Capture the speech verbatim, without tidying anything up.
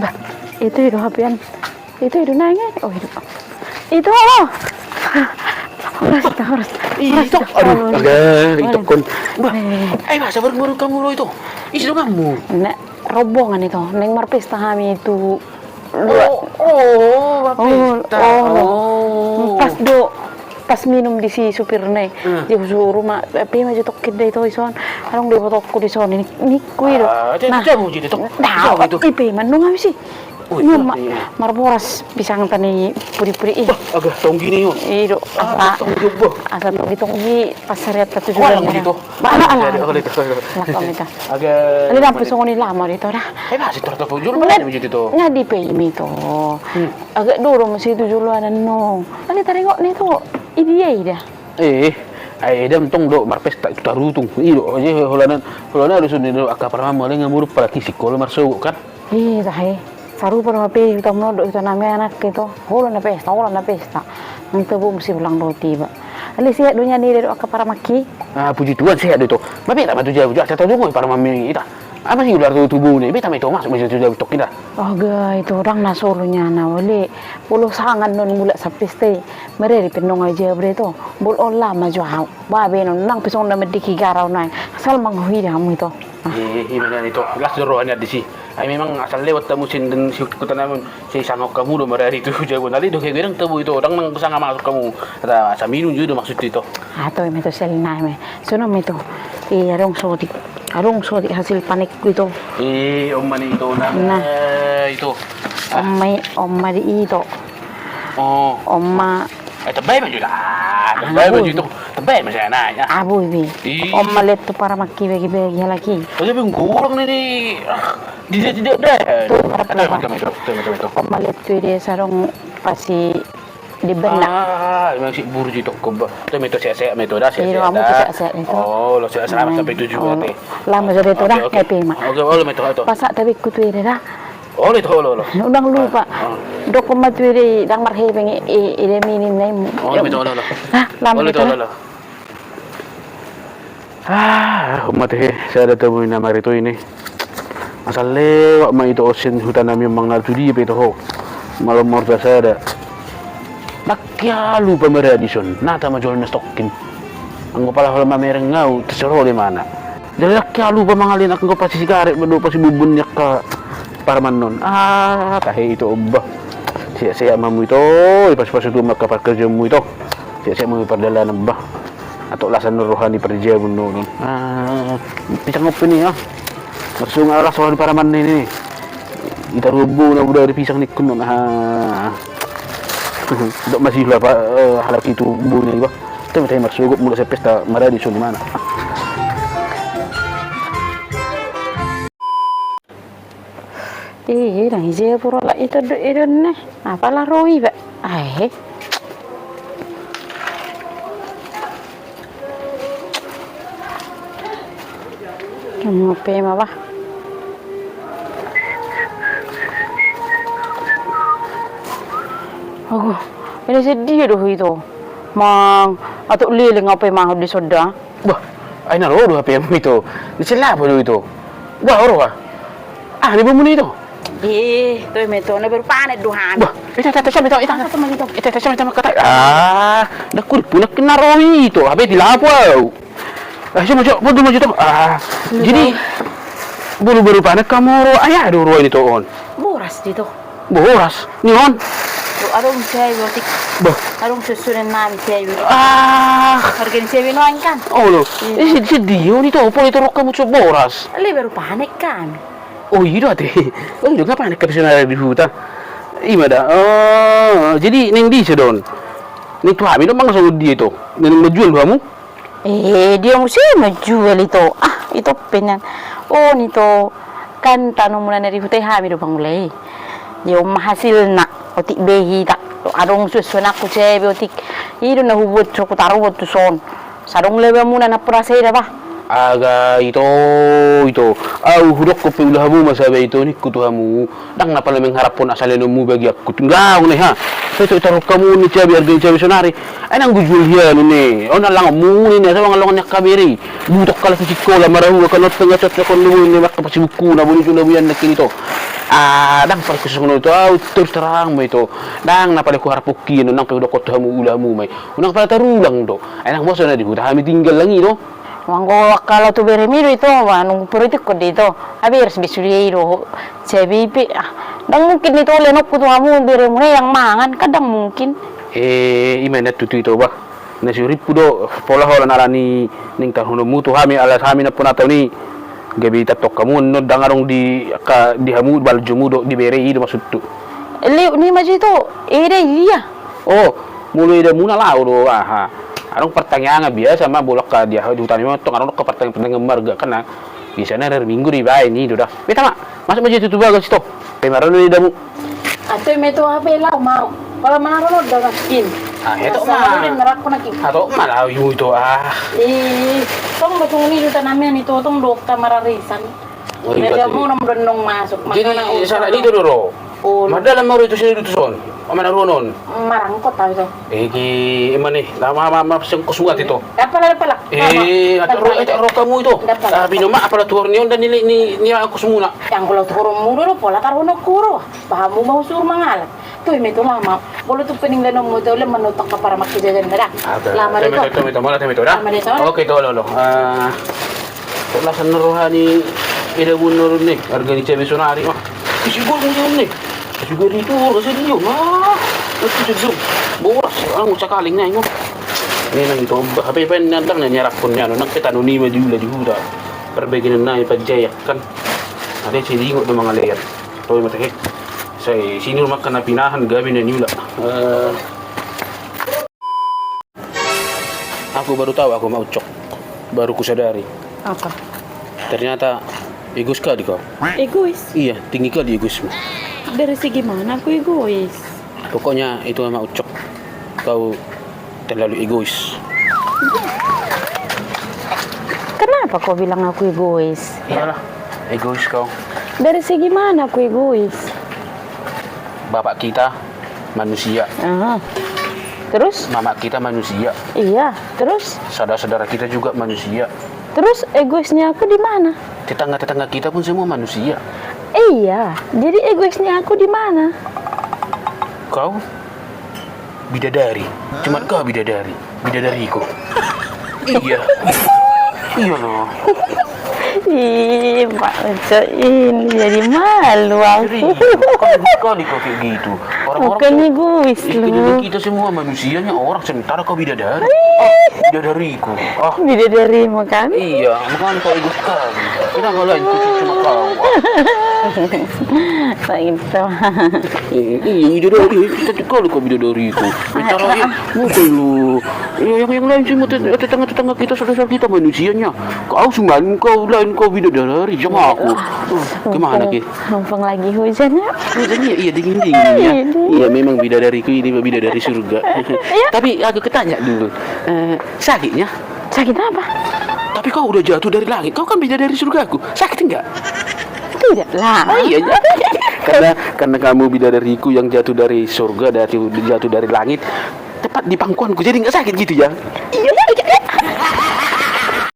Bah, itu i do H P-an. Itu i do naeng i. Oh, itu. Itu. Horas, horas. Itu. Aduh, agak itu kon. Bah, eh, masa baru-baru kamu lo itu? Isi dong kamu. Nah, rombongan itu. Naeng marpesta hami itu. Oh, oh, marpesta. Oh. Pas do, pas minum di si supirna i. Hmm. Dia husuru ma, pe ma jo tokkin da ito ison. Adong do ibotongku dison, ningku i do. Ah, dia, nah, dia muji dia, toh. Dia muji, toh. Ipe ma nunga misi. Oh, iya, ma-, iya. Marboras pisang tani pudi-pudi i. Bah, agak tonggi ni, oh. I do. Ah, asa tonggi, bah. Asa tonggi-tonggi pas sariat satu juga. Alang, ya. Gitu. Bah, alang. Agak. Ini lampu songon i lama di to dah. Eh, masih terus, terus. Jolo mana muji itu? Ngadi pe i mi to. Hmm. Agak dulu masih itu jolo anan no. Tadi taringot ni to. Idia ida. Eh, ai da ntong do marpesta tu tarutung. I do, je holanan, holanan do songon i do angka paramami, alai nga muruk pala kisik kolo marsogok kan. Eh, tahe. Sarupa do hape huta muna do huta nami anak i to. Holan na pesta, holan na pesta. Nang tebo mesti ulang roti ba. Alai sehat do nian i do angka paramaki. Ah, puji Tuhan sehat do i to. Mape tak matu jauh, jauh, saya tahu dong paramami ita. Apa sih ular tu tubuh ni? Beta ma ito masuk masuk tu jauh tokin dah. Aga ito dang na solo nian na wale. Polo sangan non mulak sapesta i. Mereri pe nunga i jabu da ito. Bol on lama jo au. Ba be non nang pe songon na mediki garau nai. Asal manghuida hamu ito. Ah. Eh, ima nian ito. Las do roha nian disi. Ai memang asal lewat hamu sian den si huta nami on. Sai sangap hamu do mereri tu jabu. Alai do hea godang tebo ito. Dang nang sanga masuk hamu. Asa minum jo do maksud ito. Ato ima ito sel nai me. Songon ima ito. Eh, adong sotik. Adong sotik hasil panekku ito. Eh, on ma ni ito na. Nah. Eh, ito. On ma i, on ma di ito. Oh. On ma. Eh, tebai ma jo da. Ah, tebai ma jo ito. Tebai ma saya nanya. Abu ibi. Ih. On ma lihat tu paramaki bagi-bagi halak i. Oh, tapi ngurang ni, ni. Ah, tidak, tidak ada. Tu paramaki. Tebai ma jo ito. Tebai ma jo ito. On ma lihat tu dia sarung pasi di benda. Ah, memang si burju ito keba. Ito ma ito sehat-sehat ma ito da, sehat-sehat da. Iya, kamu tu sehat-sehat ito. Oh, lo sehat-sehat sampai tujuh berarti. Lama jadi ito da, happy ma. Oke, oke, oke, ito. Pasak tapi ku tu ida da. Olo, ito, olo, olo. Unang lupa. Ah, ah. Dokon ma tu ida, dang marhepeng i, i, ida minim na i. Olo, ito, olo, olo. Ah, lama ito, olo, olo. Ah, mate he, sada tabo ni na marito i. Asal lewat ma ito sian huta nami on manang na tu dia pe ito ho. Malo ma horja sada. Dang hea lupa maradi son, nata ma jolma satokin. Anggo pala holan mamereng au, terserah imana. Jadi dang hea lupa mangalehon angka pasi sigaret ma dohot pasi bumbun ni angka paramami on. Ah, tahe ito, bah. Sehat-sehat ma hamu ito, ipasu-pasu Tuhan ma angka parkarejoanmu ito. Sehat-sehat ma hamu di pardalanan, bah. Atok las annon roha ni parjabu on. Ah, pisang ope ni, ah. Marsunga las roha ni paramami on i. Ita rubo na buda di pisang ningku on, ah. Dok masih lah, eh, halak i tu bona i, bah. Tahe ma, tahe marsogop mulak sian pesta maradi songon i ma na. Ih, dang ise pura lah ito do, ito ne. Apa lah ro iba? Ai. Kamu apa ma, bah? Ago, ini sedia do ito. Mang, atok leleng apa ma di soda? Bah, ai na ro do hape mu ito. Ni selapa do ito. Bah, ro ah. Ah, ni bamu ni ito. Eh, tu ima ito, na baru panen do hami. Bah, ita, ita, ita, ita, ita. Ita, ita, ita, ita, ita. Ah, dang hudok punakkin na ro ito. Hape di lapo au. Ah, siapa jo, bodo maju to. Ah, jadi baru, baru panen hamu ro, ai aha do ro i ito on? Boras di ito. Boras ni on. Adong siabi otik. Bah. Adong susunan nami siabi otik. Ah. Harga ni siabi nuaeng kan? Oh lo. Iya. Eh, sedia on ito, pola ito ro hamu tu boras. Alai baru panen hami. Oh, i do ate. Oh, i do, nga panen hape sonari di huta. Ima da. Oh, jadi naeng dison do on? Naeng tu hami do manang songon dia ito? Naeng manjual do hamu? Eh, dia muse manjual ito. Ah, ito pe nian. Oh, ni ito. Kan tano muna na di huta i hami do mangula i. Dia on ma hasilna, otik be hita. Adong suan-suan nangku siabi otik. I do na hubuat so hutaruhon tu son. Sai adong laba muna na pura sai da, bah. Aga ito, ito. Au hudokkon pe ulahamu ma sada ito ningku tu hamu. Dang na pala mengharaphon asa leononmu bagianku. Tinggal na i ha. Sai ito, ito ro hamu ni siabi, harga ni siabi sonari. Ai nang hujual hian ni. On na langonmu ni, asa mangalongan ni angka bere. Butok halak i sikola marahua kan, on pe nga cocok on do ni, maka pasi buku na boni tu na buyan na kini to. Ah, ndang pala husuhut tu ahu, terus terang ma ito. Ndang na pala huharap hongkian, ndang pala hudokkon tu hamu ulamu ma i. Unang pala tarulang do. Ai ndang bosan na di huta hami tinggal nang i do. Manggo angka laho tu beremi do ito, ba nunga puritik ho do ito. Ai beres be sude i do. Sabi pe, ah, ndang mungkin ito leanonku tu hamu beremuna i ndang mangan, kan ndang mungkin. Eh, i ma na tutu ito bah. Na suripu do, pola holan ala ni naeng taruhononmu tu hami, ala hami na pona taon i. Gabe tantong hamu, ndang adong di, ka, di hamu, baljomu do, di bere i do maksudhu. Liu ni ma jo ito, eda i dia. Oh, molo edamuna laho do, aha. Adong partangiangan biasa ma, bolak ka di aha, di huta ni ma, tong adong do partangiangan, partangiangan marga, kan na. Biasana hari Minggu dibaen i do da. Beta ma, masuk ma jo tu bagas ito. Pe marana do edamu. Ato i ma ito, hape laho ma. Pala manaro no da maskin. Ah, ito ma. Ato ma laho ito, ah. Ih, tong do tong ni juta namian ito, tong do ka mararisan. Oh, iya, edamu nam do nong masuk. Jadi, salah di do do. Mardalan ma ro ito sini tuson. Ama na ro non. Marangkot ahu ito. Eh, ki, ima ni, na ma, ma, ma, sengkos buat ito. Dapat lah, dapat lah. Eh, ro, eh, ro hamu ito. Dapat lah. Ah, bino ma, apala tuhor ni on dan ni, ni, ni aku semuna. Yang kalau tuhor mudo lo, pola taruh no kuro. Pahamu mau suruh mangalat. Tu i ma ito lama. Bolo tu pening dan omu ito, le manutak ka para makke jajan da. Lama ito. Temi ito, temi ito, mala temi ito da. Oke, ito lo, lo. Ah. Lasan na roha ni edamu on ni, arga ni cabe sonari, wah. Isi gol mo ni. Isi gol itu, rasa dia, wah. Itu jujur. Boras, anu, sakaling na, ingo. Ini nang ito, hape pen nandang na nyarapon ni anu, nang petanu ni ma diula di huta. Perbagian na, panjayak, kan. Ada si lingot do mangalean. Tahu mata he. Sai, sini rumah kena pinahan, gabe na niula. Eh, Aku baru tahu, aku Mak Ucok. Baru kusadari. Apa? Ternyata egois kali kau. Egois? Iya, tinggi kali egoismu. Dari segi mana aku egois? Pokoknya itu Mak Ucok. Kau terlalu egois. Kenapa kau bilang aku egois? Iyalah, egois kau. Dari segi mana aku egois? Bapak kita manusia. Ah. Terus? Mama kita manusia. Iya, terus? Saudara-saudara kita juga manusia. Terus egoisnya aku di mana? Tetangga-tetangga kita pun semua manusia. Iya, jadi egoisnya aku di mana? Kau bidadari. Cuma kau bidadari. Bidadariku. Iya. Iya loh. Ih, Pak Ucok ini jadi malu aku. Serius, kan egois kali kau kayak gitu. Orang-orang bukan tuh egois, eh, lu. Kita semua manusianya orang, sementara kau bidadari. Ah, bidadariku. Ah. Bidadarimu kan? Iya, makanya kau egois kali. Kita nggak lain khusus cuma kau. Pak Ucok. Eh, iya, bidadari. Cantik kali kau bidadariku. Sementara, eh, bukan lu. Iya, yang, yang lain semua tet-, tetangga-tetangga kita, saudara kita manusianya. Kau cuman, kau lain, kau bidadari sama aku. Eh, gimana, Ki? Mumpung lagi hujan ya. Hujan ya, iya, dingin-dingin ya. Iya, dingin. Iya, memang bidadariku ini bidadari surga. Iya. Tapi aku ketanya dulu, eh, sakitnya? Sakit apa? Tapi kau udah jatuh dari langit, kau kan bidadari surgaku. Sakit enggak? Tidak lah. Oh, iya, iya. Karena, karena kamu bidadariku yang jatuh dari surga, dari, jatuh dari langit, tepat di pangkuanku, jadi nggak sakit gitu ya?